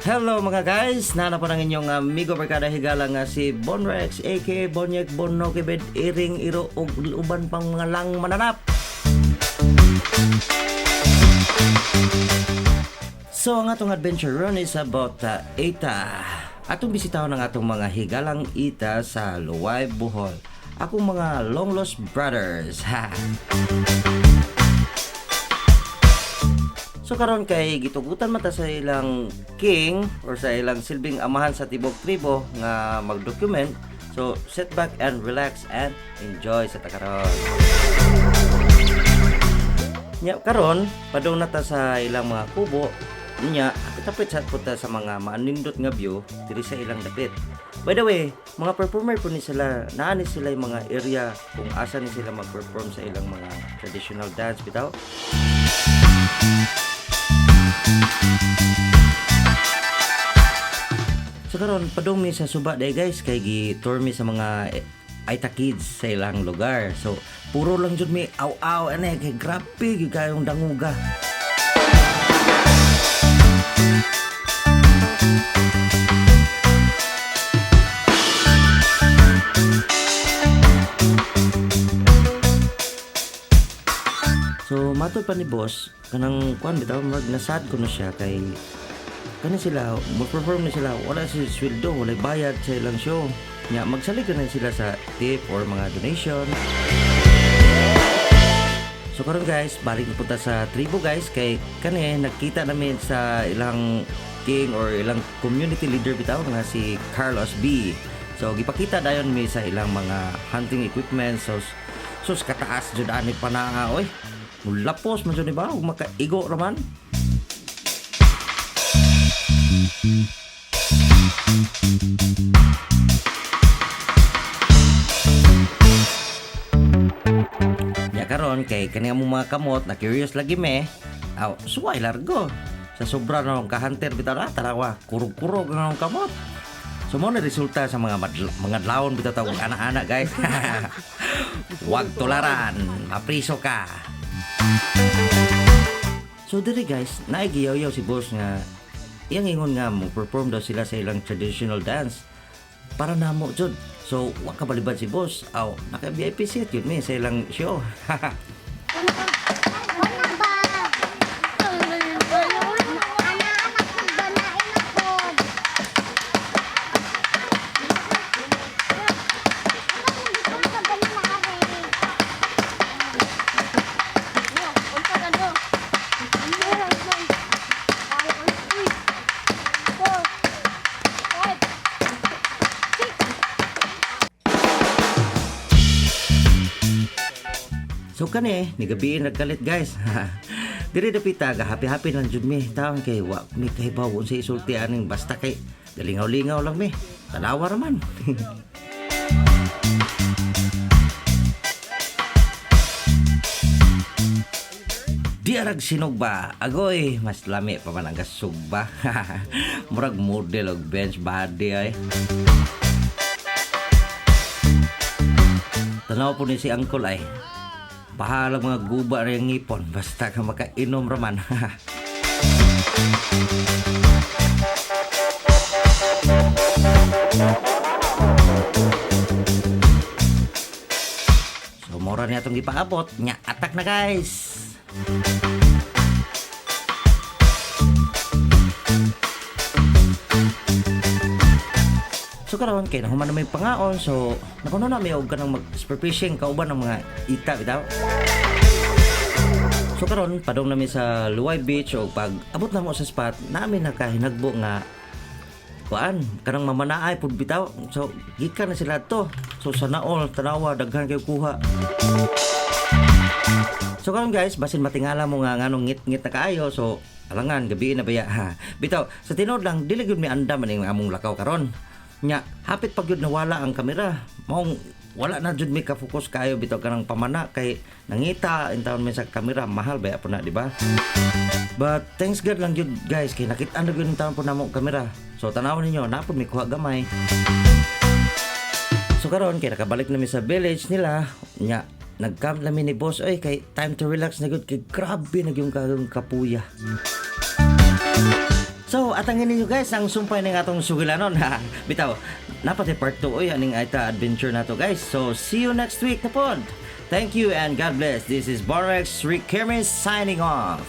Hello mga guys, nana pa ng inyong amigo barkada higala nga si Bonrex aka Bonyek Bono Kibed Iring Iro ug uban pang mga lang mananap. So ang atong adventure run is about Ita. Atong bisitahon ang atong mga higalang ita sa Luway, Bohol. Akong mga long lost brothers. Ha. So karon kay gitugutan man ta sa ilang king or sa ilang silbing amahan sa tibok tribo nga mag-document. So sit back and relax and enjoy sa takaron. Nya karon padung na ta sa ilang mga kubo. Nya tapit sa punta sa mga maanindot nga view diri sa ilang dapit. By the way, mga performer po ni sila, naa ni sila yung mga area kung asa ni sila mag-perform sa ilang mga traditional dance bitaw. So karon padung mi sa suba day guys kay gi-tour mi sa mga Aita Kids sa ilang lugar. So puro lang jud mi aw-aw ane kay grabe gyud kayong danguga. So matod pa ni boss kanang kuan bitaw mag nasad ko na siya kay kani sila mo-perform ni sila, wala si sweldo, wala bayad sa ilang show. Nya magsalig na sila sa tip or mga donation. So karon guys, balik na punta sa tribo guys kay kani nagkita namin sa ilang king or ilang community leader bitaw nga si Carlos B. So gipakita dayon mi sa ilang mga hunting equipment. So sus, kataas jud ani panaa oy. Mulapos man jud ni ba ug makaigo raman. Nya karon kay kani among mga kamot na curious lagi me. Aw, suway largo. Sa sobra na akong ka-hunter bitaw na tarawa, kurog-kurog na akong kamot. So mo na resulta sa mga mga dlawon bitaw tawag ana-ana guys. Wag tularan, mapriso ka. So diri guys, naigiyaw-yaw si boss nga iyang ingon nga mo perform daw sila sa ilang traditional dance para namo jud. So wa ka balibad si boss. Aw, naka VIP seat yun mi sa ilang show. Ano ba? Ana-anak ko ba na inakod? So kani, ni gabi nagkalit guys. Diri dapita ga happy-happy lang jud mi. Taon kay wa mi kahibaw unsa isulti aning basta kay galingaw-lingaw lang mi. Tanawa ra man. Di arag sinugba. Agoy, mas lami pa man ang gasugba. Murag model og bench body ay. Tanaw po ni si Uncle ay. Bahalang mga guba rin ang ngipon. Basta ka makainom raman. So, mora niya itong gipaabot. Nya, atak na guys! So karon kay nahuman na may pangaon, so nakuno na may og kanang mag spearfishing kauban ng mga ita bitaw. So karon padung nami sa Luway Beach og pag abot namo sa spot nami nakahinagbo nga kuan kanang mamanaay pud bitaw. So gikan na sila to. So sa naol tanawa daghan kay kuha. So karon guys, basin matingala mo nga nganong ngit-ngit na kaayo. So alangan gabi na baya ha. Bitaw, sa tinuod lang dili gyud mi andam aning among lakaw karon. Nya, hapit pag yun nawala ang kamera. Maong wala na jud mi ka-focus kayo bitaw kanang pamana kay nangita intawon mi sa kamera, mahal ba po na, di ba? But thanks God lang jud, guys, kay nakita na gyud intawon po namo ang kamera. So tanawon ninyo, napod mi kuha gamay. So karon kay nakabalik na mi sa village nila, nya nag-camp na mi ni boss oy, kay time to relax na gud kay grabe na gyud karon kapuya. So, atangin ninyo, guys, ang sumpay ng atong sugilanon ha. Bitaw, napatay part 2 oy aning Aeta adventure na to, guys. So, see you next week na pod. Thank you and God bless. This is Bonrex Rick Kermes signing off.